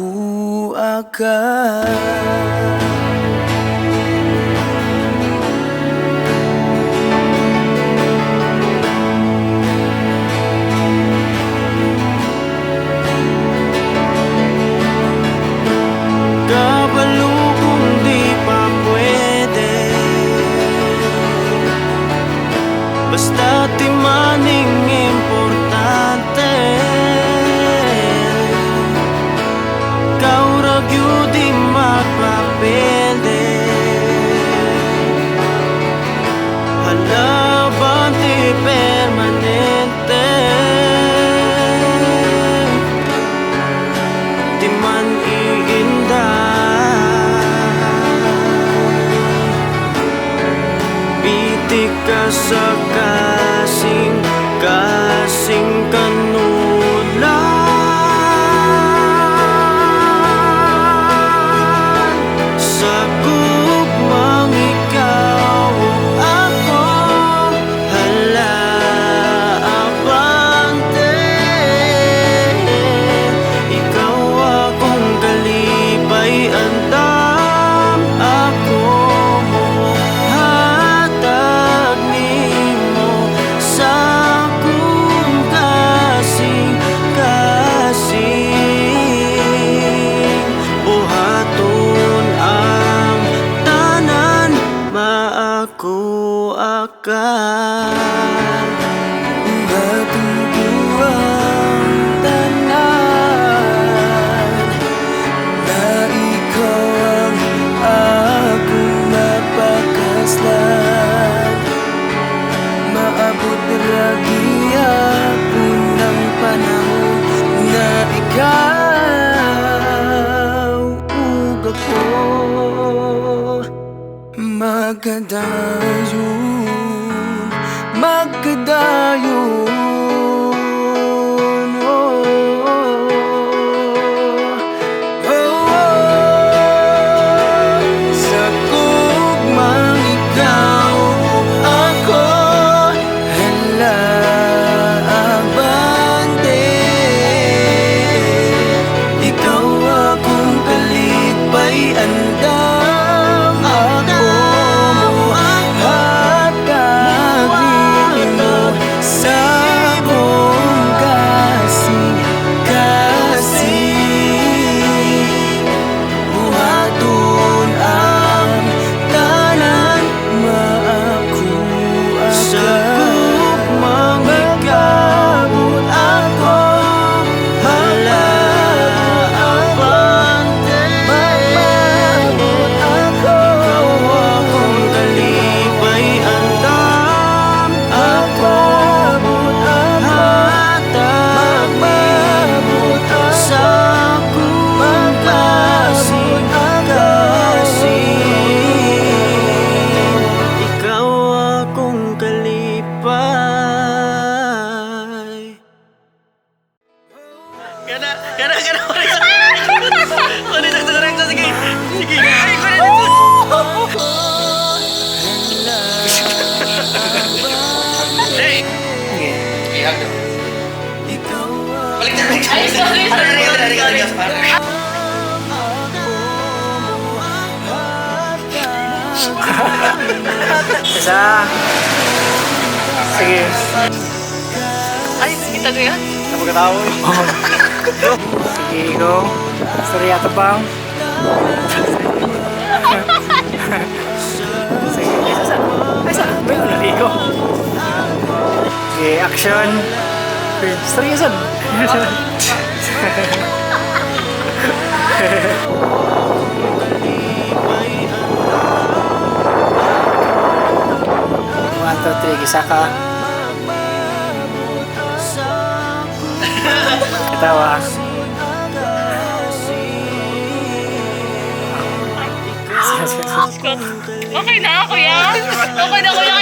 Makuha ka. Kabalo kung di pa pwede, basta timaning importante. Ikaw ra gyud di magpapilde. Halaban ti permanente. Di man iinda. Biti ka sa kasing, kasing kanulan. Sa gugmang ikaw ug ako, hala abante. Ikaw akong kalipay, andam ako mo hatag nimo sa akong kasing kasing. Buhaton ang tanan, maakuha ka. Buhaton ko ang tanan na ikaw ang akong mapakaslan. Maabot ra gihapon ang panahon na ikaw ug ako magkadayon, magkadayon. Oh, oh, oh. Sa gugmang ikaw ug ako, hala abante. Ikaw akong kalipay, andam ako mo hatag nimo sa akong kasing kasing. Buhaton ang tanan, maakuha sa gugmang ikaw ug ako, hala abante. Ikaw akong kalipay, andam ako mo hatag nimo sa akong kasing kasing. Ikaw akong kalipay. Kana, kana, kana. Kunin sa kunin sa sige. Sige. Ay, kunin dito. Hey. Ihag daw. Balik na, balik na. Ay, sorry, sorry. Ari, ari, ari, ari, ari. Isa. Sige. Ay, kita ko yan. Napagkatawa. Sige, go. Sorry ato bang. Sige, isa sa. Ay, sa. May naligo. Sige, action. Seryosan. One, two, three, isa ka. Katawa. Sige, sige, sige. Okay na, kuya. Okay na, kuya.